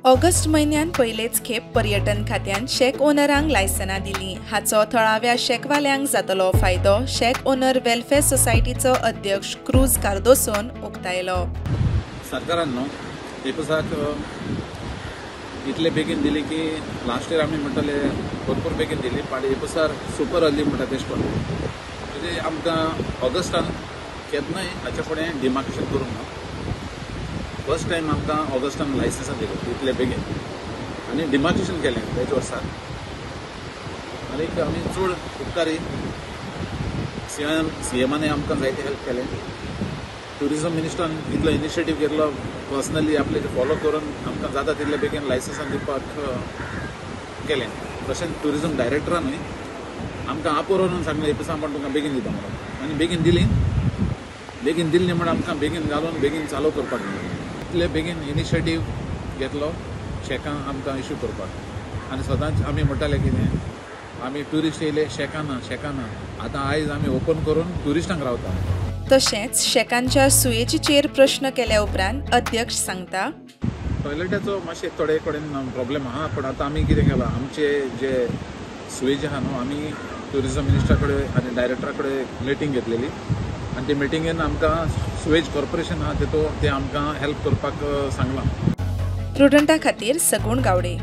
August म्हयन्यान पयलेच खेप पर्यटन खात्यान शॅक ओनरांक लायसनां दिलीं. हाचो थळाव्या शॅकवाल्यांक जातलो फायदो शॅक ओनर वेलफेअर सोसायटीचो अध्यक्ष क्रूज कार्दोसोन उक्तायलो. सरकारान न्हू एकुसाक इतले बेगीन दिली की लास्ट इयर आमी म्हणटाले भरपूर बेगीन दिली, पण एकुसार सुपर अर्ली म्हणटा तेश करून म्हणजे आमकां ऑगस्टान केन्नाय हाच्या फुडें डिमार्केशन करूंक ना. फर्स्ट टायम आमकां ऑगस्टान लायसन्सां दिली इतले बेगीन आनी डिमार्केशन केलें त्याच वर्साक. आनीक आमी चड उपकारी सीएमाने आमकां जायते हेल्प केलें. ट्युरिजम मिनिस्टरान इतलो इनिशिएटीव घेतलो पर्सनली आपले फॉलो करून आमकां जाता तितले बेगीन लायसन्सां दिवपाक केलें. तशेंच ट्युरिजम डायरेक्टरानूय आमकां आपोवन सांगलें एपिसा म्हण तुमकां बेगीन दिता म्हणून, आनी बेगीन दिली. बेगीन दिली म्हण आमकां बेगीन घालून बेगीन चालू करपाक मेळ्ळें. इतले बेगीन इनिशिएटीव घेतलो शॅकां आमकां इशू करपाक. आनी सदांच आमी म्हणटाले कितें आमी ट्युरिस्ट येयले शॅकां ना शॅकां ना, आतां आयज आमी ओपन करून ट्युरिस्टांक रावता. तशेंच शॅकांच्या सुयेचीचेर प्रश्न केल्या उपरांत अध्यक्ष सांगता, टॉयलेटाचो मातशे थोडे कडेन प्रॉब्लेम आहा, पण आतां आमी कितें केलां आमचे जे सुवेज आहा न्हू आमी ट्युरिजम मिनिस्टरा कडेन आनी डायरेक्टरा कडेन मिटींग घेतलेली आनी ते मिटिंगेन आमकां सुवेज कॉर्पोरेशन आहा तेतूंत ते आमकां हेल्प करपाक सांगलां. प्रुडंटा खातीर सगुण गावडे.